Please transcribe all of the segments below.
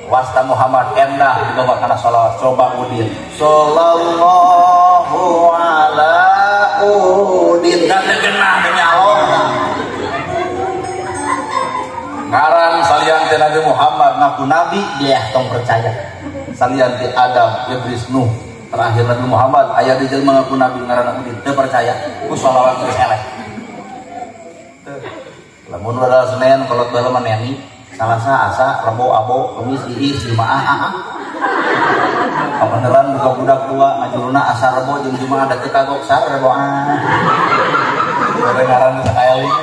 Wasta Muhammad endah dibawa kana sholawat. Coba Udin. Sallallahu ala Udin. Dan genah demi Allah. Ngaran salian ti Nabi Muhammad ngaku nabi dia tong percaya. Salian ti Adam, Idris, Nuh, terakhir Nabi Muhammad aya di jelema ngaku nabi ngaranna Udin teu percaya ku sholawat geus eleh. Lamun pada Senin kolot baheula mah neni, Salasa, Asa, Rebo, Abo, Kamis, Iis, Jumaah, aa. Kabeneran buka budak dua ngajuruna asa Rebo jeung Jumaah da teu kagok sar Rebo ah. Bere ngaran sakaeling.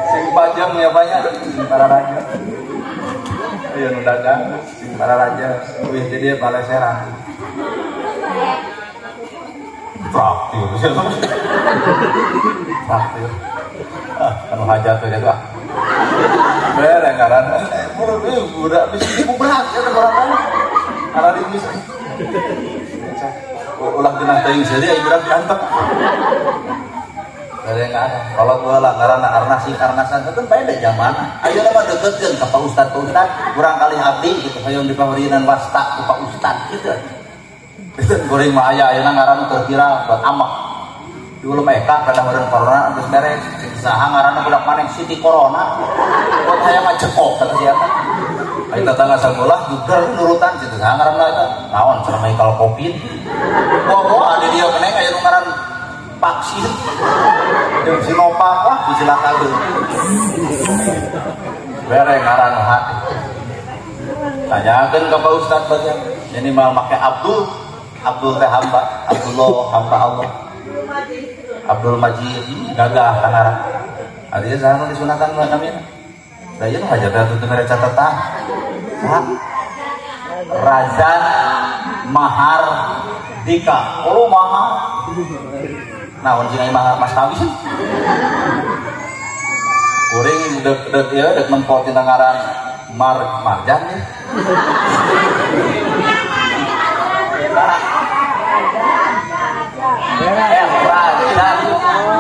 Sing panjang ya banyak sing para raja. Iya nu dagang sing para raja wih jadi paleseran. Traktir. Traktir. Ah, anu hajat teh ah. Bere ngaran budak bisa dibubrak ya orang kan. Karena di bisa. Ulah genah teuing seuri aya budak diantek. Bere ngaran. Kalau baheula ngaranna Arnasi Arnasan teh bae da zaman. Ayeuna mah deketkeun ka Pak Ustad, Pak Ustad kurang kali abdi gitu hoyong dipamerinan wasta ku Pak Ustad gitu. Itu goreng mah aya ayeuna ngaran teu viral buat amak. Di ulum eka kada meureun corona geus beres. Saha ngaranna budak maneh Siti Corona. Buat hayang mah cekok kata siapa. Ayo tetangga sakolah juga nurutan situ saha ngaranna eta. Naon cenah mah kalau Covid. Bobo adi dieu keneh aya nu ngaran vaksin. Jeung Sinovac lah dicilakakeun. Bere ngaran hati. Tanyakeun ka Pak Ustad bagian. Ini mah make Abdul. Abdul teh hamba, Abdullah hamba Allah. Abdul Majid gagah kangaran. Artinya saha nu disunatan mah namina. Da ieu nu hajat teh teu mere catatan. Saha? Razan Mahar Dika. Oh mahar. Naon sih ai mahar mas kawin? Kuring dek ieu dek nempo tina ngaran Mar Marjan nih. Razan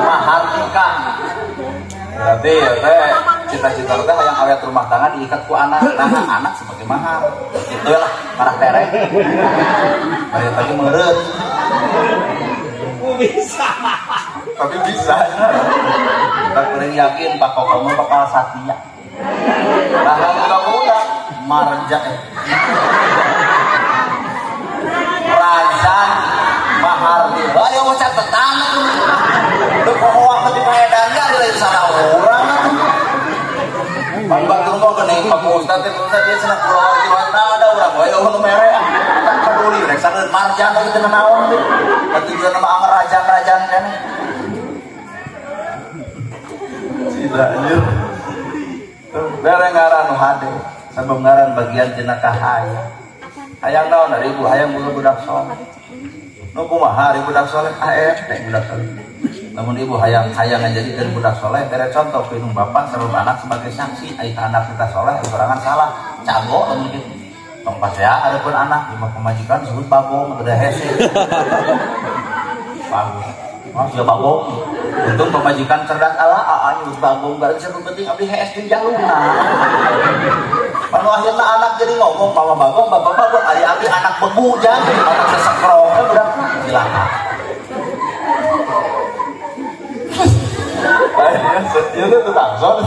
Mahardika. Berarti ya teh cita-cita teh hayang awet rumah tangga diikat ku anak, nah anak sebagai mahar. Itu lah marah terek. Bari tadi meureut. Bisa. Tapi bisa. Tak kurang yakin Pak Kokomo bakal satia. Lah budak marja. Razan Mahardika. Ayo mau catatan tuh. Kokoa ke paedan ge lain salah urang atuh. Pan batur mah geuning Pak Ustad teh Ustad ieu cenah kulawargi wae ada urang wae eueuh nu mere ah. Tak peduli rek saneun marjan we teu naon teh. Katujuan mah anger rajan-rajan keneh. Cida anjir. Bere ngaran nu hade, sabab ngaran bagian tina kahayang. Hayang naon ari ibu hayang boga budak soleh. Nu kumaha ari budak soleh? Ah teh budak soleh. Namun ibu hayang hayang ngajadikeun budak soleh bere contoh ku indung bapak sabab anak sebagai saksi ai anak kita soleh sorangan salah cago lamun kitu. Tong pasea areupun anak lima pemajikan disebut bagong teu hese. Bagus. Oh sia bagong. Untung pemajikan cerdas ala aa nyebut bagong bareng sia penting abdi hees jeung jaluna. Panu akhirna anak jadi ngomong mama bagong bapak bagong ari abdi anak begu jang anak sesekrok budak cilaka. Ya itu tukang son.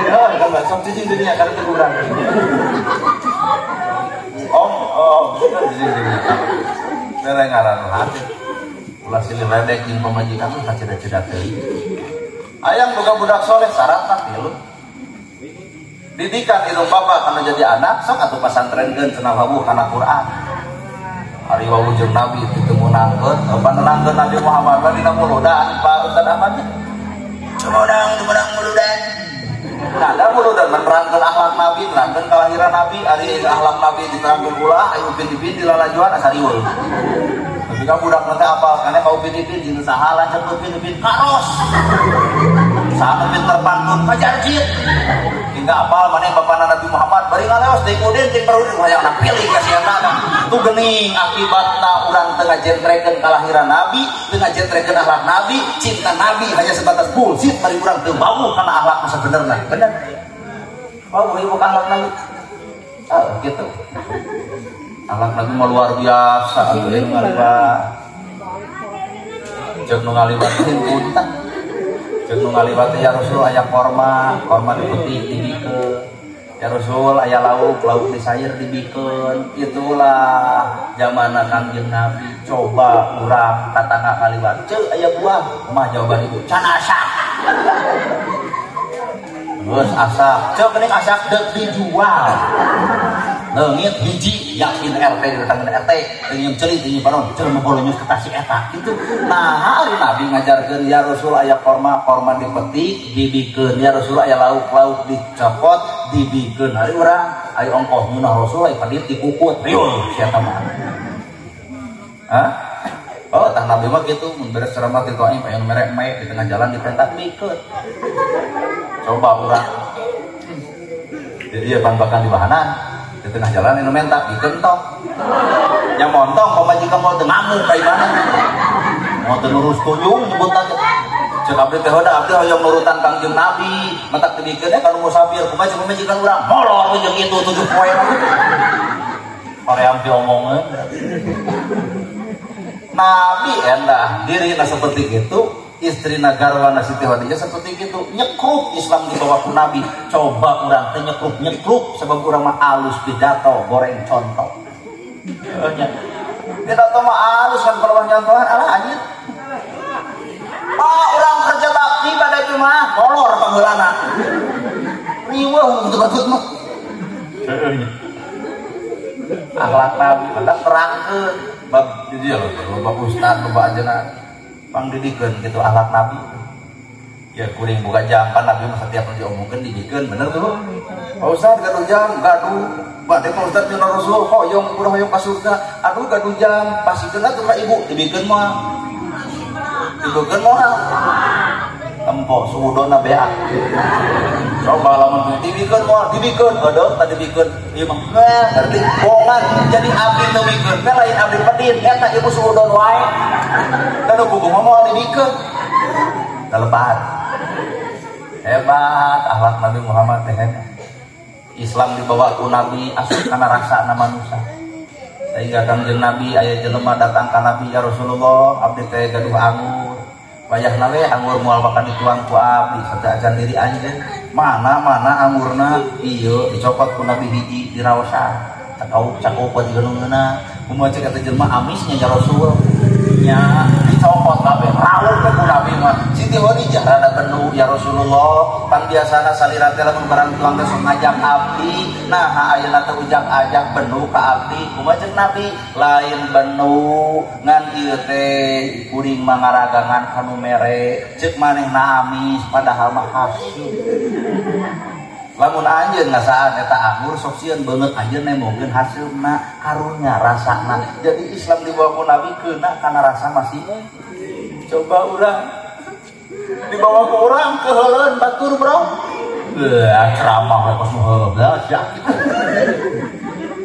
Ya kan bakso cici jadinya kan teguran. Om, om, cici jadinya. Mere ngaran hati. Ulah silih ledek jeung pamajikan mah kacida-cida teuing. Ayang boga budak soleh syaratna tilu. Didikan indung bapak kana jadi anak sok atuh pasantrenkeun cenah wawuh kana Quran. Ari wawuh jeung Nabi teu meunangkeun, panerangkeun Nabi Muhammad mah dina muludan Pak Ustaz Ahmad. Tumedang muludan. Nah, da muludan menerangkeun akhlak Nabi, nerangkeun kelahiran Nabi, ari akhlak Nabi diterangkeun ulah ayo upin-ipin dilalajuan asa riweuh. Tapi ka budak teh apal kana ka upin-ipin jeung saha lanceuk upin-ipin karos. Saha pinter pantun kajarjit. Hingga apal maneh bapana Nabi Muhammad bari ngaleos deui udin ting barudin hayang pilih ka siana mah. Tuh geuning akibatna urang teu ngajentrekeun kalahiran Nabi, teu ngajentrekeun akhlak Nabi, cinta Nabi hanya sebatas bullshit bari urang teu wawuh kana akhlak nu sabenerna. Bener. Wawuh ieu akhlak Nabi. Gitu. Akhlak Nabi mah luar biasa atuh ngaliwat. Jeung nu ngaliwat teh punten. Jeung nu ngaliwat ya Rasul aya korma, korma dipetik dibikeun. Ya Rasul aya lauk, lauk disayur dibikeun. Itulah zamanna Kangjeng Nabi. Coba urang tatangga kaliwat, ceu aya buah, mah jawaban ibu, can asak. Geus asak, ceu geuning asak deuk dijual. Leungit hiji yakin RT datang ke RT, teu ceuli teu panon, ceu mah nyus ka si eta kitu. Nah, ari Nabi ngajarkeun ya Rasul aya korma, korma dipetik dibikeun, ya Rasul aya lauk, lauk dicopot dibikeun. Ari urang aya ongkoh nyunah Rasul aya pedit dikukut, riul si eta mah. Hah? Oh, tah Nabi mah kitu mun beres ceramah ti Thaif aya nu mere me di tengah jalan dipentak bikeun. Coba urang. Jadi ya ban-bakan di bahanan di tengah jalan anu menta dikentong. Nya montong pamajikan mau teu ngamuk ka imana. Mau teu nurus tunjung nyebutan. Ceuk abdi teh hoda abdi hoyong nurutan Kangjeng Nabi, matak teu dikeun ka nu musafir kumaha ceuk pamajikan urang molor we jeung itu 7 poe. Hoream diomongeun. Nabi endah dirina seperti itu, istri nagarwana Siti Khadijah seperti itu, nyekrup Islam di bawah Nabi. Coba urang teh nyekrup sebab urang mah alus pidato goreng contoh. Pidato mah alus kan kalau nyontohan alah anjir. Pak urang kerja bakti pada itu mah molor pangheulana. Riweuh gitu batut mah. Akhlak Nabi mendak terangkeun bab jadi lho bab ustaz bab ajengan pangdidikeun gitu akhlak Nabi. Ya kuring buka jam kan Nabi mah setiap nu diomongkeun didikeun bener tuh. Pak Ustaz gaduh jam gaduh bade Pak Ustaz nyuruh Rasul hoyong kudu hoyong ka surga. Aduh gaduh jam pasikeun atuh ka ibu dibikeun moal. Dibikeun moal. Tempo suudona beak. Coba lamun dibikeun moal dibikeun heudeung tadi dibikeun ieu mah ngerti bohongan jadi abdi teu mikeun teh lain abdi pedit eta ibu suudon wae. Da nu puguh mah moal dibikeun. Lebat. Hebat akhlak Nabi Muhammad teh. Islam dibawa ku Nabi asup kana rasana manusia. Sehingga Kangjeng Nabi aya jelema datang ka Nabi ya Rasulullah abdi teh gaduh anggur. Wayahna we anggur moal makan dituang ku abdi sateuacan diri anjeun. Mana-mana angurna ieu dicopot ku Nabi hiji diraosan. Cakau-cakau digeunungeuna. Kumaha cek eta jelema amisnya ya Rasul. Nya dicopot kabeh rawuh ke ku Nabi mah. Siti Khadijah rada penuh ya Rasulullah pan biasana salira teh lamun barang tuang teh sok ngajak abdi. Nah ayeuna teh ujak-ajak penuh ka abdi. Kumaha cek Nabi lain penuh ngan ieu teh kuring mah ngaragangan ka nu mere cek manehna amis padahal mah hasil. Lamun anjeun ngasaan eta anggur sok sieun beungeut anjeun nemongkeun hasilna karunya rasana. Jadi Islam dibawa ku Nabi keuna kana rasa masih. Coba urang dibawa ku urang keheuleun batur bro. Ceramah we kos nu heula sia.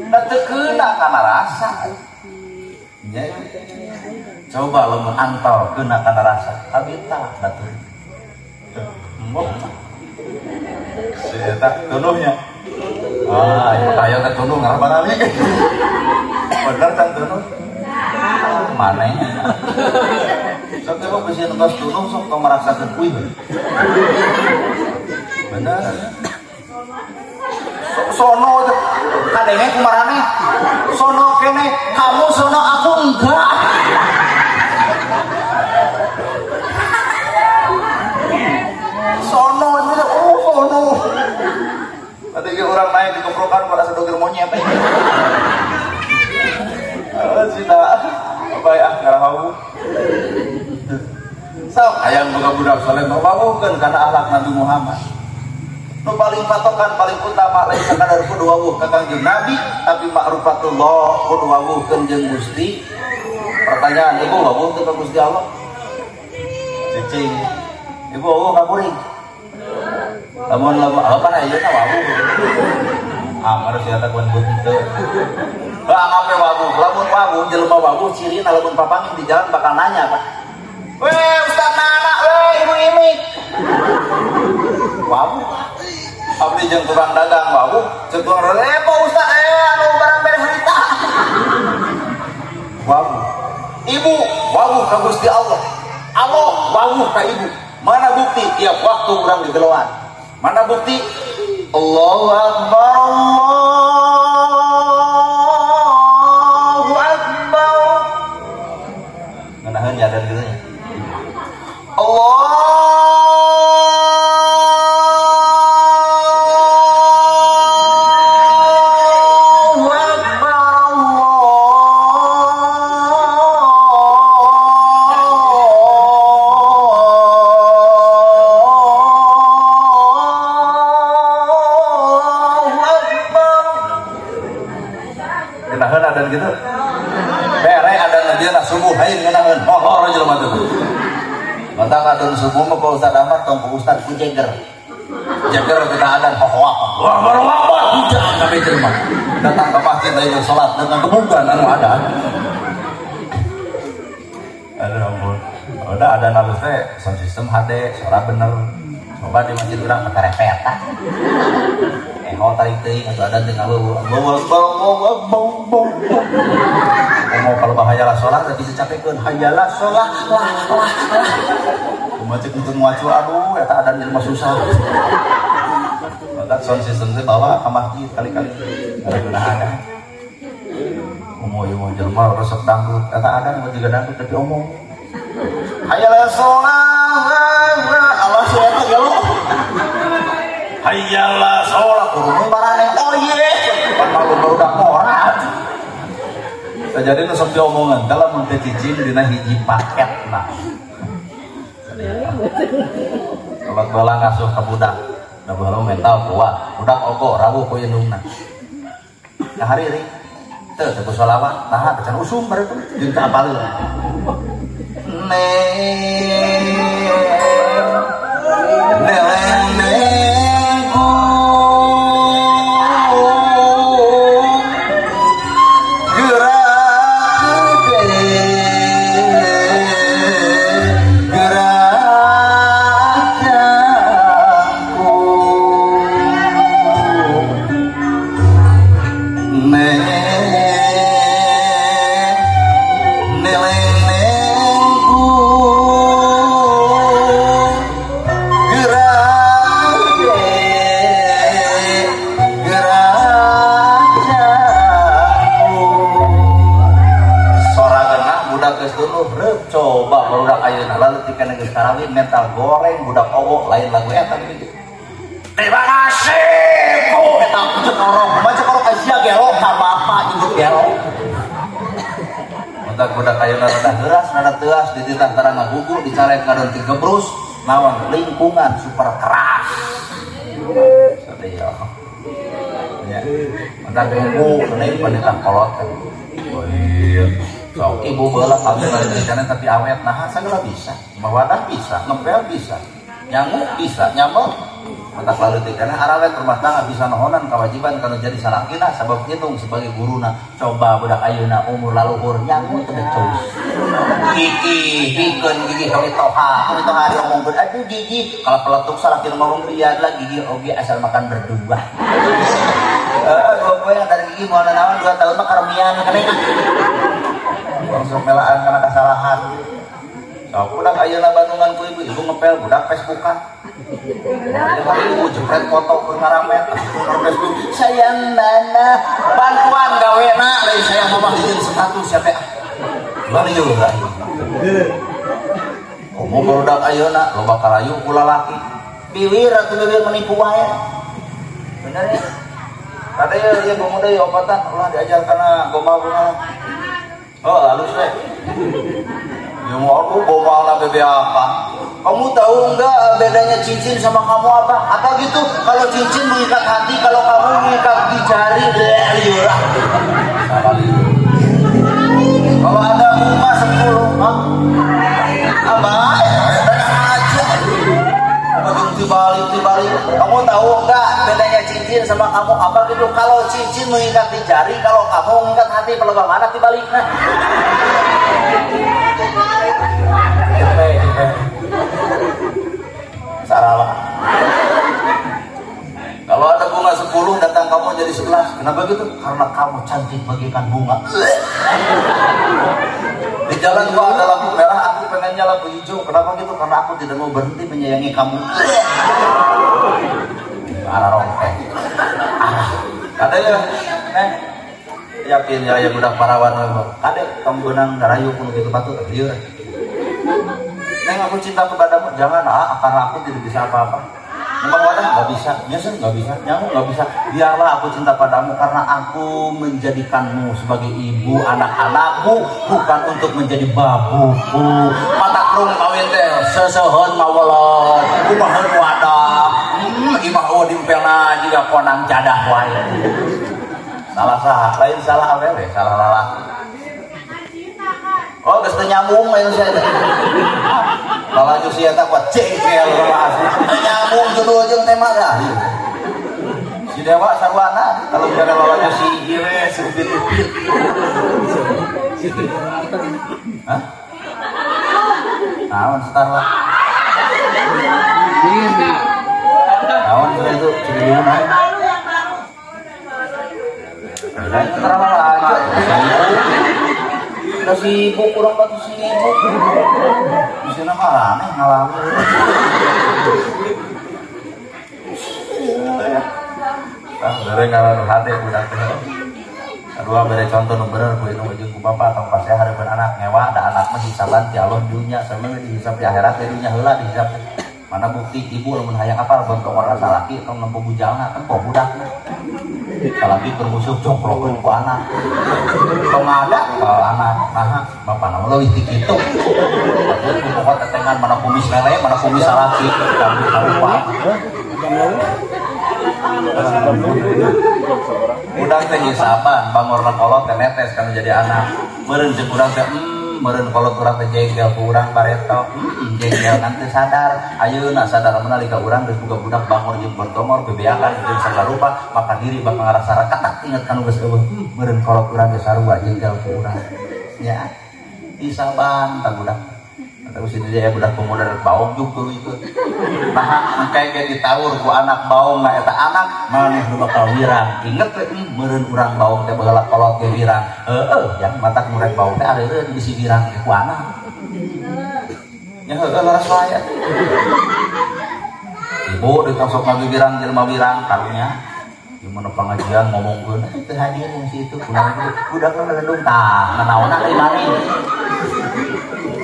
Da teu keuna kana rasa. Nya. Coba lamun antal keuna kana rasa, kabita batur. Embung. Si eta tunuhnya. Ah, ieu kaya teh tunuh ngarah baralik. Bener kan tunuh? Maneh. Sok teh bisi ntos tunuh sok tong merasakeun kuih. Bener. Sono kadenge kumarane. Sono kene, kamu sono aku enggak. Sono itu oh sono. Tadi orang naik di keprokan pada sedokir monyet. Cina apa ya ngarahau. Sok hayang boga budak saleh mah karena akhlak Nabi Muhammad. Nu paling patokan paling utama lain sakadar kudu wawuh ka Kangjeng Nabi tapi ma'rifatullah kudu wawuhkeun jeung Gusti. Pertanyaan ibu wawuh teu ka Gusti Allah? Cicing. Ibu wawuh ka kuring? Lamun lamun apa na ieu wawuh. Ah, harus ya takuan buat itu. Bang apa wawuh? Lamun wawuh jelema wawuh cirina lamun papangin di jalan bakal nanya, Pak. Weh, Ustaz Nana, weh, Ibu Imik. Wawuh. Abdi jeung tukang dagang wawuh, ceuk tukang dagang, Pak Ustaz, anu barang bere harita. Wawuh. Ibu wawuh ka Gusti Allah. Allah wawuh ka ibu. Mana bukti? Tiap waktu urang digeloan. Mana bukti? Allahu Akbar, Allahu Akbar. Ngeunaheun ya dan gitu nya. Allahu Akbar, Allahu Akbar. Ngeunaheun adan gitu. Bere adan ajeuna subuh hain ngeunaheun. Hohor jelema teh. Mantap adan subuh mah Pak Ustaz Ahmad tong Pak Ustaz ku jeger. Jeger kita adan hohoak. Wah, baru akbar hujan sampai jelema. Datang ke masjid lain salat dengan kebugan anu adan. Aduh ampun. Udah adan halus teh sound system HD, suara bener. Coba di masjid urang keterepet tah. Eho tarik teuing atuh adan teh ngaweuh. Mau kalau hayalah sholat tapi bisa capekeun hayalah sholat lah lah lah. Kumaha cek untuk ngacu aduh eta adan jelema susah. Maka sound system teh bawa ka masjid kali-kali. Ada guna ada. Omo ieu mah jelema resep dangdut eta adan mah juga dangdut tapi omong. Hayalah sholat Allah si eta gelo. Hayalah sholat kudu maraneh oh ye. Pan malu barudak morat. Jadi nu sok diomongan dalam mun teu cicing dina hiji paket nah. Kalau baheula ngasuh ka budak, da baheula mental kuat, budak ogo rawuh ku indungna. Nah hari ini teu teu sholawat, naha can usum baretu jeung teu apaleun. Neng neng mental goreng budak ogo lain lagu eta gitu. Terima kasih ku eta cek orong, baca orong asia gelo ka bapak induk gelo. Budak budak ayeuna rada heuras, rada teuas dititah tara ngagugu dicarek ngadon ti gebrus naon lingkungan super keras. Sadaya. Ya. Budak ibu deui panitah kolot. Oh iya. Sok ibu baheula kabeh rencana tapi awet nah sagala bisa. Mawadah bisa, ngepel bisa, nyangu bisa, nyambel. Matak laleutik kana arawet rumah tangga bisa nohonan kewajiban kalau jadi salakina sabab ngitung sebagai guruna. Coba budak ayeuna umur laluhur nyangu teu becus. Gigi pikeun gigi kami toha, kami toha diomongkeun aduh gigi kalau peletuk salakina ngomong liat lah gigi oge asal makan berdua. Heeh, dua poe dari gigi moal naon 2 tahun mah karemian kana. Langsung melaan karena kesalahan. Sok budak ayeuna bandungan ku ibu, ibu ngepel budak Facebookan. Ibu jepret foto keur ngaramet keur Facebook. Sayang nana, bantuan gawena lain sayang mah hijin status sia teh. Balieu lah. Komo barudak ayeuna loba karayu ku lalaki. Biwir atuh biwir menipu wae. Bener ya? Kada ieu ieu pemuda ieu opatan ulah diajar kana gombal-gombal. Oh, halus we. Ya mau aku gombal bebe apa? Kamu tahu enggak bedanya cincin sama kamu apa? Apa gitu? Kalau cincin mengikat hati, kalau kamu mengikat di jari, liur. Kalau ada bunga 10, hah? Apa? Aja. Dibalik, dibalik. Kamu tahu enggak bedanya cincin sama kamu apa gitu? Kalau cincin mengikat di jari, kalau kamu mengikat hati, kalau mana dibaliknya? Salah. jadi 11. Kenapa gitu? Karena kamu cantik bagaikan bunga. Di jalan kok ada lampu merah, aku pengennya lampu hijau. Kenapa gitu? Karena aku tidak mau berhenti menyayangi kamu. Arah rongkeh. Ada ya, neng. Yakin ya, ya budak parawan. Ada kamu benang darayu kuno gitu patut liur. Neng, aku cinta kepadamu. Jangan karena aku tidak bisa apa-apa. Memang wadah nggak bisa, nyesen nggak bisa, nyamu nggak bisa. Biarlah aku cinta padamu karena aku menjadikanmu sebagai ibu anak-anakku, bukan untuk menjadi babuku. Mata krung kawin teh sesehun mawelon, kumaheun wadah, imah eueuh dimpelna jiga konang jadah wae. Salah sah, lain salah awewe, salah lalaki. Oh, geus teu nyambung lain sia teh. Lalaju sia teh kuat jengkel asli. Teu nyambung judul jeung tema dah. Si Dewa sarwana kalau gara lalaju si ieu si Upit-upit. Hah? Naon setar lah. Naon itu ciri naon? Setar lah. Udah sibuk, kurang batu sibuk. Di sini mah aneh ngalamin. Tah bere ngaran hade budak teh. Kedua bere contoh nu bener ku indung jeung ku bapa tong pasea hareupeun anak ngewa da anak mah hisaban ti Allah dunya sampe dihisab di akhirat di dunya heula dihisab. Mana bukti ibu lamun hayang apal bontong warna salaki tong nempo bujalna tempo budakna. Salaki bermusuh jongkrokeun ku anak. Tong ada kalau anak nah bapana mah leuwih ti kitu. Ku pokok tetengan mana kumis lele mana kumis salaki kami ku anak. Budak teh hisaban bangorna kolot teh netes kana jadi anak. Meureun ceuk urang teh meureun kolot urang teh jengkel ku urang bareto. Jengkel kan teu sadar. Ayeuna sadar nalika urang geus boga budak bangor jeung bontongor bebeakan jeung sagarupa maka diri bakal ngarasa rakatak inget kanu geus eueuh. Meureun kolot urang geus sarua jengkel ku urang. Ya. Hisaban tah budak. Atau si dia budak pemuda baong juk tuluy. Nah, engke ge ditaur ku anak baong na eta anak maneh nu bakal wirang. Inget we meureun urang baong teh baheula kolot ge wirang. Heueuh, yang matak murek baong teh areureun bisi wirang ku anak. Nya heueuh laras wae. Ibu ditosok ngabibirang jelema wirang karunya. Ieu mah pengajian ngomongkeun teu hadir yang si itu kunaon budak melendung tah nanaonan deui maneh.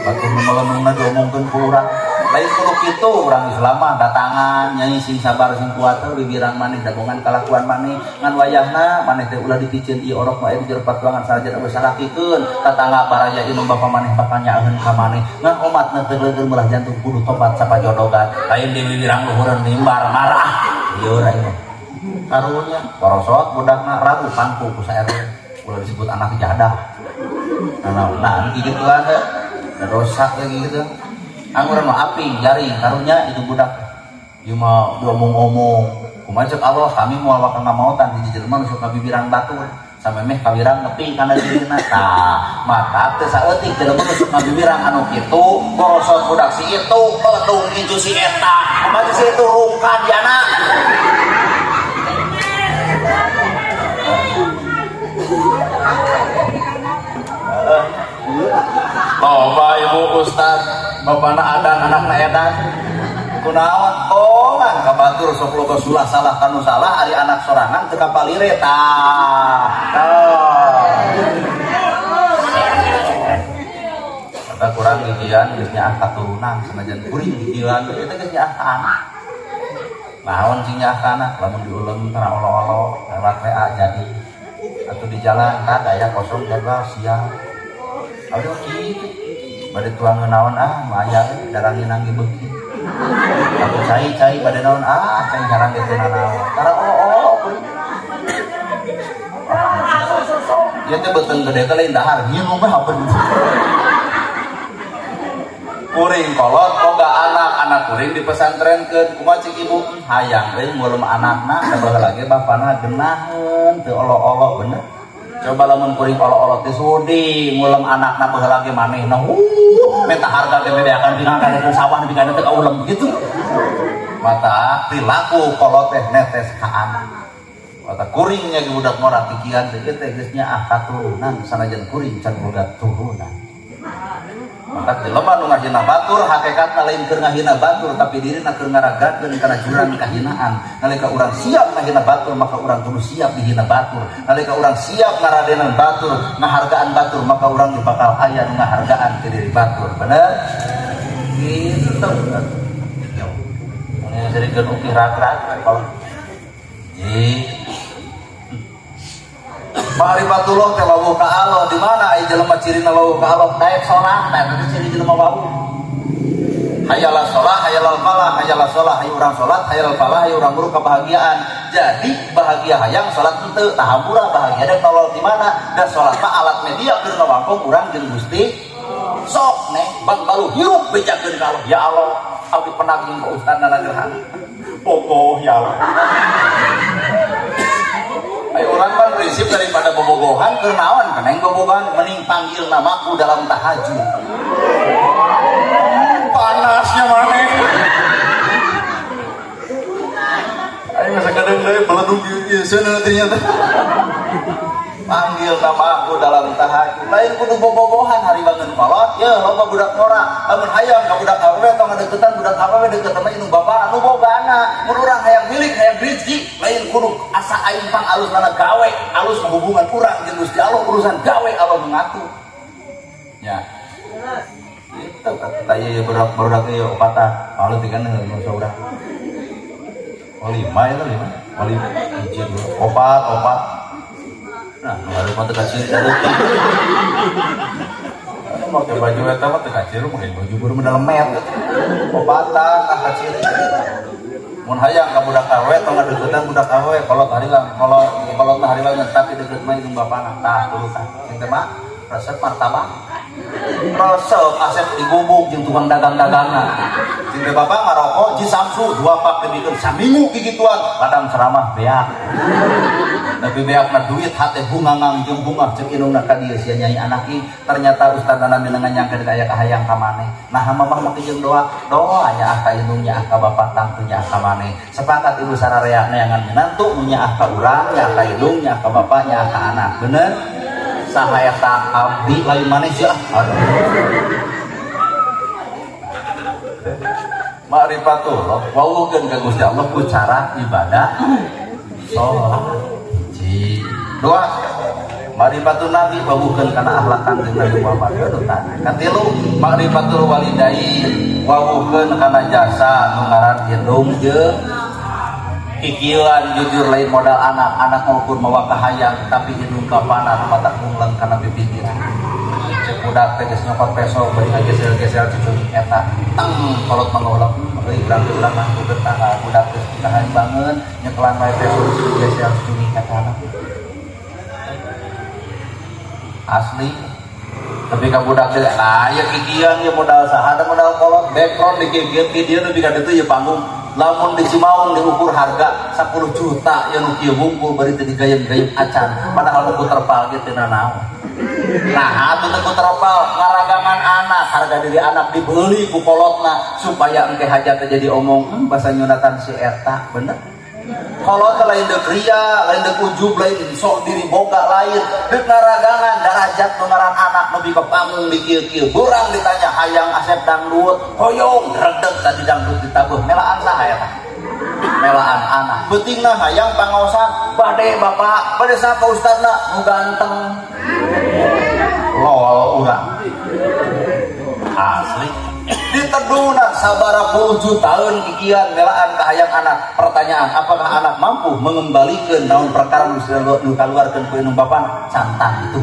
Batur melendungna diomongkeun ku urang. Lain kudu kitu urang Islam mah datangan nyai sing sabar sing kuat teh bibirang maneh dagongan kalakuan maneh ngan wayahna maneh teh ulah dipiceun ieu orok mah di jero patuangan sanajan eueuh salakikeun tatangga baraya indung bapa maneh bakal nyaaheun ka maneh ngan omatna teu leueur melah jantung kudu tobat sapajodogan lain di bibirang luhureun mimbar marah ieu urang mah karunya porosot budakna ragu pangku ku sa RW ulah disebut anak jadah nah gituan teh dosa lagi gitu. Anggur mah aping jaring karunya itu budak. Ieu mah diomong-omong. Kumaha ceuk Allah kami moal bakal ngamautan hiji jelema nu sok ngabibirang batur. Samemeh kawirang nepi kana dirina. Tah, mata teu saeutik jelema nu sok ngabibirang anu kitu, borosot budak si itu, peledung incu si eta. Kumaha si itu rungkad jana. Loba ibu ustad, bapana adan, anakna edan. Kunaon? Oh, kan kabatur sok loba sulah salah kanu salah ari anak sorangan teu kapalire tah. Kata kurang gigian geus nyaah katurunan sanajan kuring gigian eta geus nyaah ka anak. Naon sing nyaah ka anak lamun diulem kana olo-olo lewat WA jadi atau di jalan kan aya kosong jadwal siang. Aduh kitu. Bade tuang naon ah maya darangin nangge beuki. Aku cai-cai bade naon ah cai sarang ge teu nanaon. Tara olo-olo kuring. Ieu teh beuteung gede teh lain dahar nginum mah hapeun. Kuring kolot boga anak, anak kuring dipesantrenkeun. Kumaha cik ibu? Hayang euy ngulem anakna da baheula ge bapana geunaheun teu olo-olo bener. Coba lamun kuring olo-olo teh sudi ngulem anakna baheula ge manehna minta harga ge bebeakan tinggal kana sawah nepi kana teu kaulem gitu. Mata perilaku kolot teh netes ka anak. Kata kuringnya ge budak ngora pikiran teh ieu teh geus nyaah katurunan sanajan kuring can boga turunan. Maka jelema nu ngahina batur hakikatna lain keur ngahina batur tapi dirina keur ngaragakeun kana jurang kahinaan. Nalika urang siap ngahina batur maka urang kudu siap dihina batur. Nalika urang siap ngaradenan batur, ngahargaan batur maka urang bakal aya nu ngahargaan ke diri batur. Bener? Gitu. Mun jarikeun ukih rag-rag kalau Ma'rifatullah teh wawuh ka Allah. Di mana aya jelema cirina wawuh ka Allah? Daek salat, tah eta ciri jelema wawuh. Hayalal shalah, hayalal falah, hayalal shalah, hayu urang salat, hayalal falah, hayu urang buru kebahagiaan. Jadi bahagia hayang salat henteu, tah hampura bahagia dek tolol di mana? Da salat mah alat media keur ngawangkong urang jeung Gusti. Sok neh bang balu hirup bejakeun ka Allah. Ya Allah, abdi penang jeung ka ustadna gerhana. Bogoh ya Allah. Ayo orang kan prinsip daripada bobogohan keur naon keneng bobogohan mending panggil namaku dalam tahajud. Panasnya maneh. Ayo sakadeng deui beledug ieu seuneu ternyata. Panggil nama aku dalam tahajud. Lain kudu bobogohan hari bangun kolot ye loba budak ngora. Lamun hayang ka budak awewe tong ngadeukeutan budak awewe deukeut mah indung bapa anu bogana. Mun urang hayang milik hayang rezeki lain kudu asa aing pang alusna gawe alus hubungan urang jeung Gusti Allah urusan gawe Allah mengatur. Ya. Itu kata ieu budak-budak ieu opatan. Malu tiga nu saurang. Oh lima itu lima. Oh lima. Hiji dua. Opat opat. Nah, baru mah teu kaciri leutik. Anu make baju eta mah teu kaciri make baju baru mah lemet. Opatan ah kaciri. Mun hayang ka budak awewe tong ngadeuketan budak awewe kolot harilang, kolot kolot mah harilang tapi deukeut mah indung bapana. Tah tulutan. Sing teh mah resep martabak. Resep asep digubuk jeung tukang dagang-dagangna. Sing teh bapak ngarokok ji Samsu dua pak dibikeun saminggu kikituan, padang ceramah beak. Tapi beakna duit hate bungangang jeung bungah jeung indungna ka dieu sia nyai anak ieu ternyata ustadna minangan nyangkeun aya kahayang ka maneh. Nah mamah make jeung doa, doa nyaah ka indung nyaah ka bapak tangtu nyaah ka maneh. Sepakat ibu sararea neangan minantu nu nyaah ka urang, nyaah ka indung, nyaah ka bapak, nyaah ka anak. Bener? Saha eta abdi lain maneh sia. Aduh. Ma'rifatullah wawuhkeun ka Gusti Allah ku cara ibadah salat. Dua, ma'rifatul nabi wawuhkeun kana akhlak Kanjeng Nabi Muhammad. Katilu, ma'rifatul walidain wawuhkeun kana jasa nu ngaran indung jeung kikieuan jujur lain modal anak, anak maupun mawa kahayang tapi indung kapana mata kungleng kana pipikiran. Cek budak teh geus nyokot peso bari ngagesel-gesel cucung eta teng kolot mangolok euy urang teh urang mah betah budak geus ditahan bangeun nyekelan wae peso gesel cucung eta anak. Asli tapi ka budak teh nah ieu kikieuan ieu modal saha da modal kolot background di kieu kieu dieu nepi ka ditu ieu panggung lamun di Cimaung diukur harga 10 juta ieu nu kieu wungkul bari teu digayem-gayem acan padahal nu terpal ge teu nanaon. Nah atuh teu terpal ngaragangan anak harga diri anak dibeli ku kolotna supaya engke hajat teh jadi omong basa nyunatan si eta bener. Kolot lain deuk ria, lain deuk ujub, lain sok diri boga lain deuk ngaragangan darajat nu ngaran anak nepi ka panggung di kieu-kieu. Burang ditanya hayang asep dangdut, hoyong redeg tadi dangdut ditabuh melaan saha eta? Melaan anak. Beutingna hayang pangaosan bade bapak, bade saha ka ustadna nu ganteng. Lol urang. Asli. Ditedunan sabara puluh tahun kikian melaan kahayang anak. Pertanyaan, apakah anak mampu mengembalikan naon perkara nu kaluarkeun ku indung bapana? Cantang itu.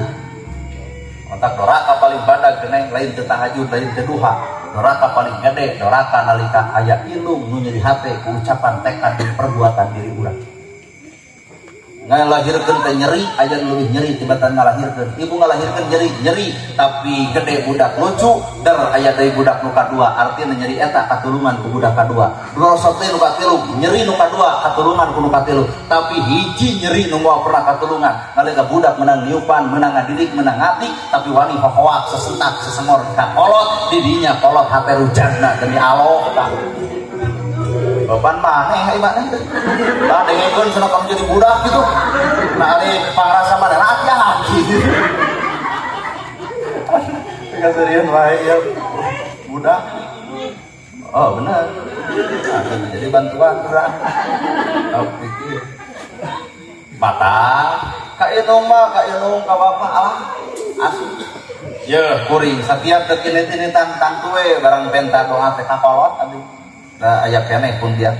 Otak doraka paling badag geneng lain teu tahajud lain teu duha. Doraka paling gede doraka nalika aya indung nu nyeri hate ku ucapan tekad jeung perbuatan diri urang. Ngalahirkeun teh nyeri, aya nu leuwih nyeri tibatan ngalahirkeun. Ibu ngalahirkeun nyeri, nyeri, tapi gede budak lucu, der aya deui budak nu kadua, artina nyeri eta katulungan ku budak kadua. Rosot teh nu katilu, nyeri nu kadua, katulungan ku nu katilu. Tapi hiji nyeri nu moal pernah katulungan. Nalika budak menang niupan, menang ngadidik, menang ngati, tapi wani hohoak sesentak sesengor ka kolot, didinya kolot hate rujana demi Allah. Bapan maneh ai maneh teh. Tah dengekeun cenah kamu jadi budak gitu. Nah ari pangrasa maneh hati-hati. Kaserian wae ya budak. Oh benar. Nah, jadi bantuan kurang. Tau pikir. Mata ka inung mah ka inung ka bapak alah asup. Yeuh kuring setiap teu kinit-kinitan tangtu we barang penta doa teh ka kolot abdi. Da aya keneh pun dia.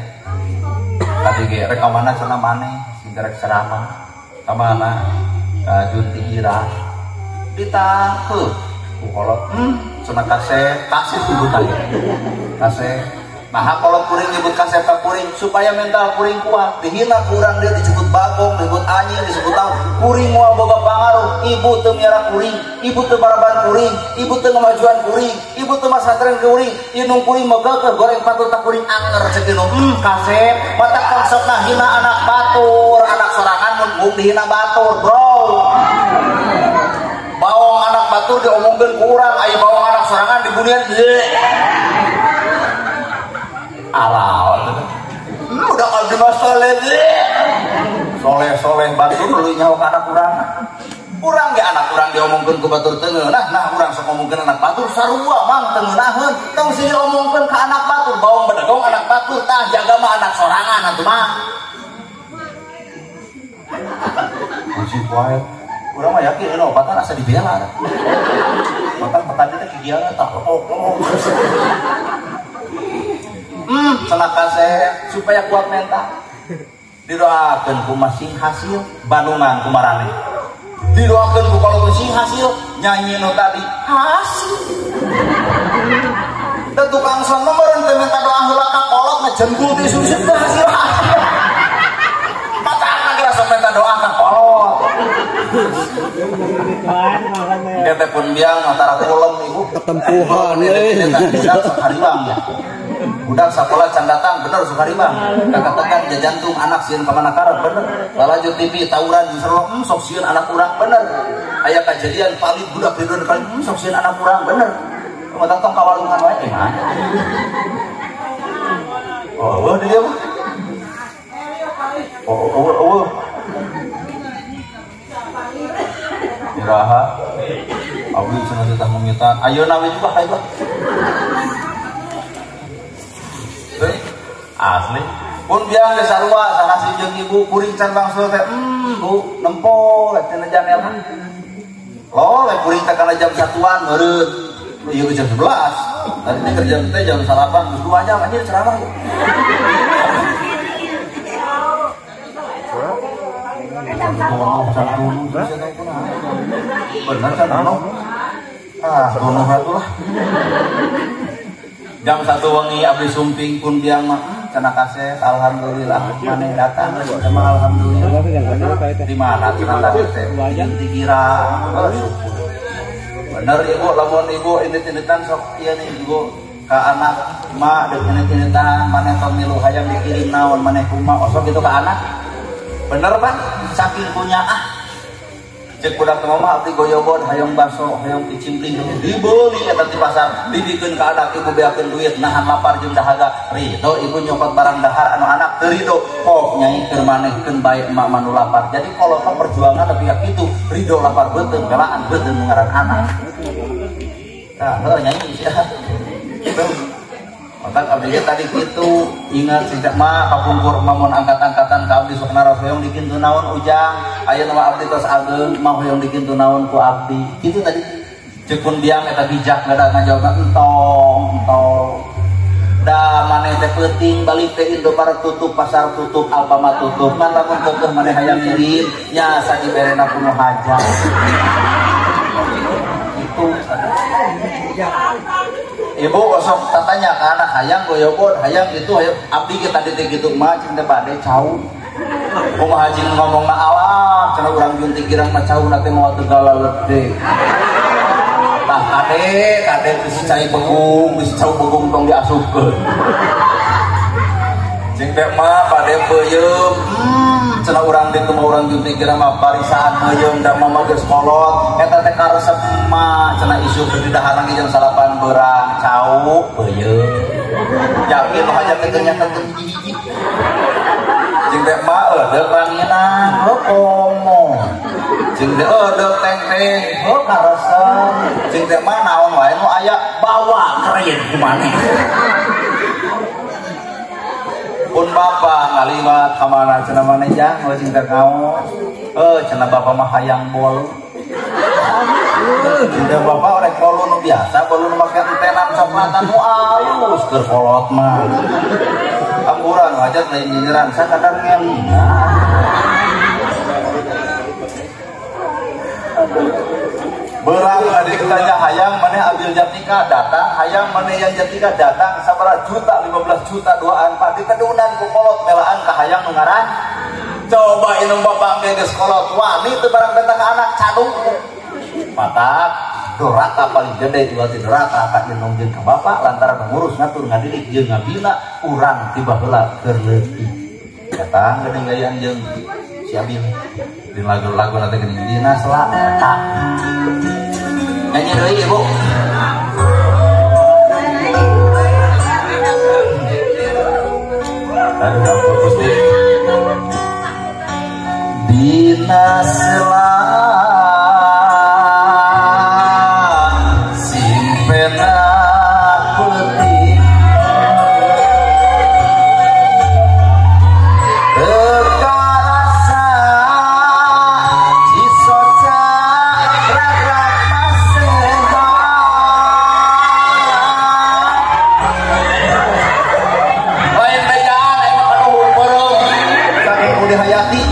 Tadi ge rek ka mana cenah maneh sing rek ceramah. Ka mana? Ka Junti Ira. Ditangkeuh ku kolot. Cenah kasep, kasep ibu tadi. Kasep. Nah, kalau kuring nyebut kasep ka kuring supaya mental kuring kuat. Dihina kurang dia disebut bagong, disebut anjing, disebut tahu. Kuring moal boga pangaruh, ibu teu miara kuring, ibu teu baraban kuring, ibu teu ngamajuan kuring, ibu teu masantren kuring, inung kuring megeukeun goreng patut tak kuring anger cek inung. Kasep, mata konsepna hina anak batur, anak sorangan mun mung dihina batur, bro. Bawang anak batur diomongkeun ku urang, ai bawang anak sorangan dibunian. Aral. Udah abdi mah soleh. Soleh-soleh batur leuwih nyaho ka anak urang. Urang ge anak urang diomongkeun ku batur teu ngeunah, nah urang sok ngomongkeun anak batur sarua mang teu ngeunaheun. Tong sini omongkeun ka anak batur, bawang bedegong anak batur tah jaga mah anak sorangan atuh mah. Musik wae. Urang mah yakin eueuh opatan asa dibela. Mata petani teh kigiana tah. Cenah kasep supaya kuat mental. Didoakeun ku masing hasil bandungan ku maraneh. Didoakeun ku kalau sing hasil nyanyi nu tadi hasil. Da tukang son mah meureun teh minta doa heula ka kolot ngejengkul ti susut teh hasil. Patahna geura sok minta doa ka kolot. Kita pun biang antara kulem ibu ketempuhan euy. Hariwang ya. Budak sekolah can datang bener sukaribang. Kakak tekan jajantung anak sieun ka mana karep bener. Lalajo TV tawuran di Serlok sok sieun anak urang bener. Aya kajadian palit budak ridon kali sok sieun anak urang bener. Kumaha tong kawalungan wae mah. Oh, eueuh di dieu mah. Oh, eueuh eueuh. Iraha. Abdi cenah teh mimitan. Ayeuna we juga hayu. Asli pun biang ge sarua sakasi jeung ibu kuring can bangsul teh bu nempo cenah janela lo we kuring teh kana jam 1-an meureun ieu jam 11 tadi teh kerja teh jam 8 geus 2 jam anjir ceramah bener can ah dono atuh lah jam 1 wengi abdi sumping pun biang mah cenah kasep alhamdulillah maneh datang sama alhamdulillah di mana cenah tadi teh dikira bener ibu lamun ibu indit-inditan sok ieu nih ibu ka anak mak deuk indit-inditan maneh tong milu hayang dikirim naon maneh kumaha osok gitu ka anak bener Pak saking punya ah cek budak teh mah abdi goyobod hayang baso hayang kicimpring dibeli eta di pasar dibikeun ka anak ibu beakeun duit nahan lapar jeung dahaga ridho ibu nyokot barang dahar anu anak teu ridho kok nyai keur manehkeun bae emak mah nu lapar jadi kalau mah perjuangan tapi ka kitu ridho lapar beuteung belaan beuteung ngaran anak tah heuh nyai sia otak abdi ge tadi kitu ingat sejak mah kapungkur mah mun angkat-angkatan ka abdi sok naros hoyong dikintu naon ujang ayeuna mah abdi tos ageung mah hoyong dikintu naon ku abdi kitu tadi ceuk pun biang eta bijak ngada ngajawabna entong entong da maneh teh peuting balik teh Indomaret tutup pasar tutup Alfamart tutup ngan lamun keukeuh maneh hayang ngirim nya sajiberena kuno hajat itu ibu osok tatanya ke anak hayang goyobod hayang itu hayang abdi kita tadi teh gitu mah cing teh bade cau kumaha cing ngomongna alah cenah urang junti girang mah cauna teh moal teu galaledek tah kade kade bisi cai begung bisi cau begung tong diasupkeun cing teh mah bade peuyeum cenah urang ditu mah urang junti girang mah barisaan peuyeum da mama geus kolot eta teh karesep mah cenah isuk di dahar lagi jam 9 beurang cau peuyeum Yakin nu hajat teh nyatetkeun hiji-hiji. Jeung teh mah eudeuk ranginang, heuh komo. Jeung teh eudeuk teng-teng, heuh karesep. Jeung teh mah naon wae nu aya bawa keren ku maneh. Pun bapak ngaliwat ka mana cenah maneh jang heuh cing teh kaos. Heuh cenah bapak mah hayang bolu. Cing teh bapak rek bolu nu biasa, bolu nu make entenan coklatan nu alus keur kolot mah. Amburan hajat lain nyinyiran sakadar ngelingan. Berang adik tanya hayang maneh Abil Jatika datang, hayang maneh Yan Jatika datang sabaraha juta 15 juta duaan pak ditedunan ku kolot melaan ka hayang nu ngaran. Coba inung bapak ge geus kolot wani teu barang datang ka anak cadung. Matak doraka paling gede iwati doraka ka inung jeung ka bapak lantaran ngurus ngatur ngadidik jeung ngabina urang ti baheula keur leutik. Datang geuning gayaan jeung si Abil. Di lagu-lagu nanti geuning dina selaka. Nyanyi deui ibu. Aduh, ampun Gusti. Dina selaka simpena putih tekarasa cisoca ragrak maseha lain bejaan aing mah kanuhun beureum saking ku dihayati.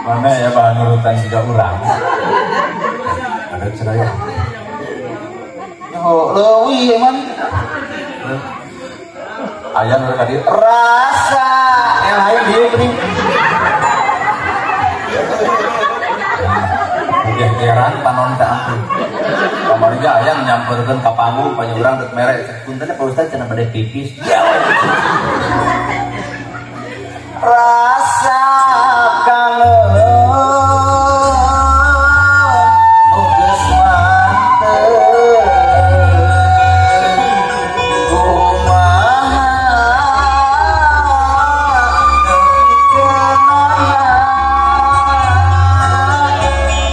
Mana ya bahan urutan juga urang. Ada cerai. Yo leuwih emang. Ayam mereka di rasa yang lain dia geuning. Gegeran panon teh ampun. Kamari ge ayang nyamperkeun ka panggung banyak urang deuk mere. Punten Pak Ustaz cenah bade pipis. Ya. Rasa kangen nu geus mantep kumaha nepi kenana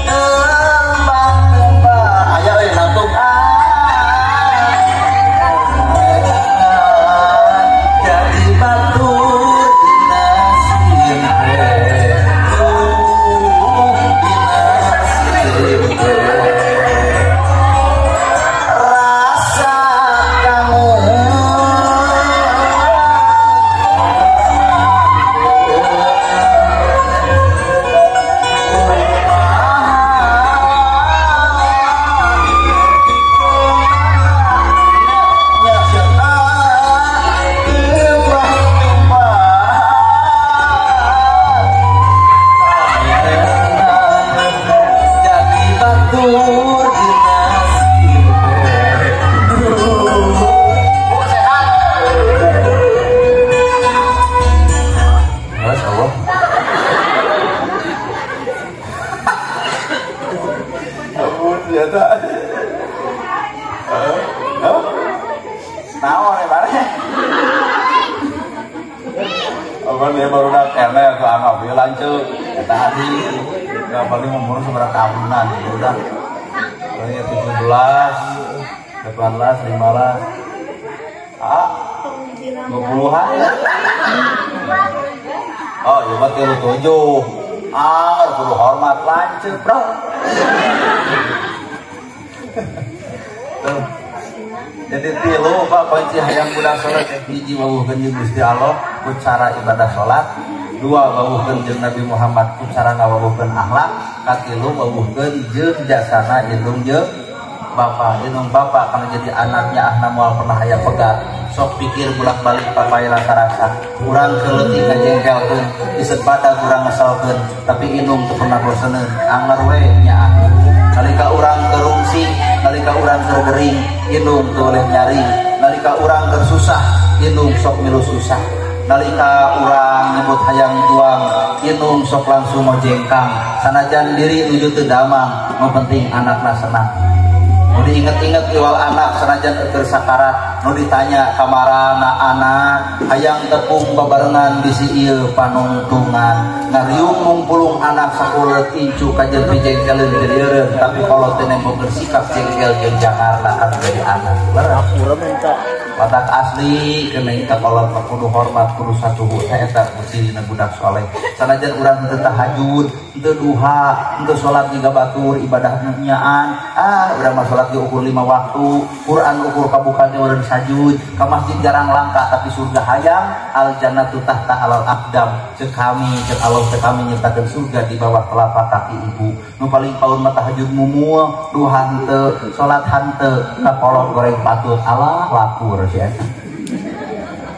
tembang-tembang aya euy natung jadi batur. Bukan dia baru dak ene ke anggap dia lanceuk eta adi enggak paling umur seberapa tahunan itu udah. Paling 17, 18, 15. Ah, 20-an. Oh, iya mah 37. Ah, kudu hormat lanceuk, bro. Tuh. Jadi tilu Pak kunci hayang budak salat hiji wawuhkeun jeung Gusti Allah ku cara ibadah salat, dua wawuhkeun jeung Nabi Muhammad ku cara ngawawuhkeun akhlak, katilu wawuhkeun jeung jasana indung jeung bapa. Indung bapa kana jadi anaknya ahna moal pernah aya pegat. Sok pikir bolak-balik papai rasa-rasa. Urang keleutik ngajengkelkeun, diseut badag urang ngeselkeun, tapi indung teu pernah boseneun, anger we nyaah. Nalika urang kerungsing, nalika urang keur gering, indung teu oleh nyaring. Nalika urang keur susah, indung sok milu susah. Nalika urang nyebut hayang tuang, indung sok langsung mojengkang. Sanajan diri nuju teu damang, nu penting anakna senang. Nu diinget-inget iwal anak sanajan keur sakarat, nu ditanya kamarana anak, hayang tepung babarengan bisi ieu panungtungan. Ngariung mungpulung anak sakuleut incu kajeun pijengkeleun dirieureun, tapi kolot teh nempo bersikap jengkel jeung jangarna kan jadi anak. Leres. Watak asli kena ka kolot mah kudu hormat kudu satuhu eta kucirina budak soleh. Sanajan urang teu tahajud, teu duha, teu salat jiga batur ibadah nu nyaan, ah urang mah salat ge ukur 5 waktu, Quran ukur kabuka ge urang sajud, ka masjid jarang langka tapi surga hayang, al jannatu tahta alal aqdam. Ceuk kami, ceuk Allah ceuk kami nyiptakeun surga di bawah telapak kaki ibu. Nu paling paun mah tahajud mumul, duha henteu, salat henteu, ka kolot goreng patut, alah lapur si eta.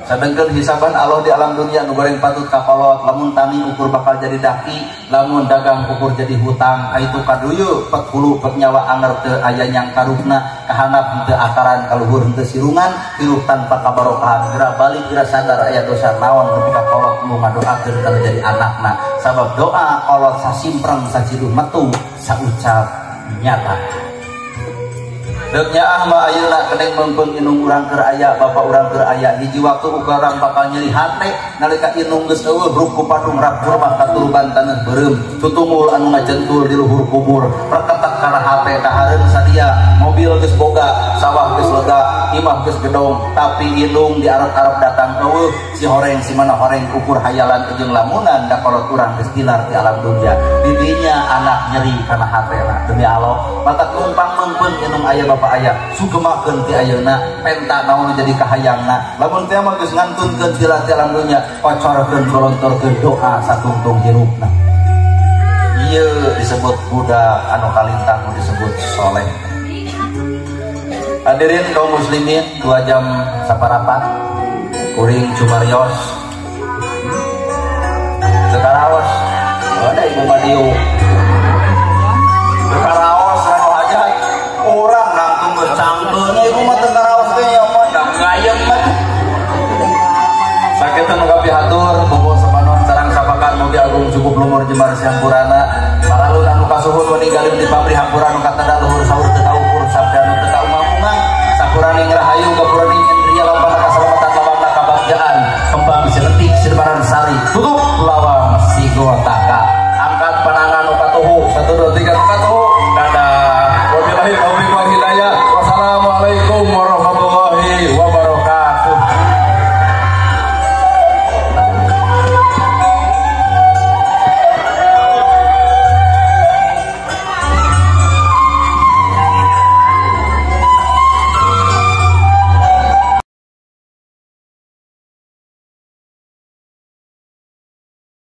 Sadengkeun hisaban Allah di alam dunia nu goreng patut ka kolot, lamun tani ukur bakal jadi daki, lamun dagang ukur jadi hutang, kaitu kaduyu pet hulu pet nyawa anger teu aya nyangkarupna, kahanap henteu akaran kaluhur henteu sirungan, hirup tanpa kabarokahan, geura balik geura sadar aya dosa naon nepi ka kolot nu ngadoakeun kana jadi anakna. Sabab doa kolot sasimpreng saciduh metu saucap nyata. Deuk nyaah mah ayeuna keneng meungpeung indung urang keur aya, bapa urang keur aya, hiji waktu urang bakal nyeri hate nalika indung geus eueuh ruk ku padung rak kurma katuruban taneuh beureum, tutungul anu ngajentul di luhur kubur, reketek kana hate kahareun sadia, mobil geus boga, sawah geus lega, imah geus gedong, tapi indung di arep-arep datang eueuh, si horeng si mana horeng ukur hayalan jeung lamunan da kolot urang geus tilar di alam dunia. Didinya anak nyeri kana hatena demi Allah, batak numpang meungpeung indung aya bapa aya sugemakeun ti ayeuna penta naon jadi kahayangna, lamun teh mah geus ngantunkeun tilar ti alam dunya, kocorkeun kolontorkeun doa satungtung hirupna. Ieu disebut budak anu kalintang disebut soleh. Hadirin kaum muslimin, 2 jam saparapat kuring cumarios teu karaos ada ibu madiu teu karaos anu hajat urang nangtung geus cangkeulnya ibu mah teu karaos teh nya mah da ngayem mah. Sakitu nu kapihatur bobo sapanon sareng sapakan mugi agung cukup lumur jembar siang purana paralun anu kasuhun meninggalin di pabrik hampura nu katadar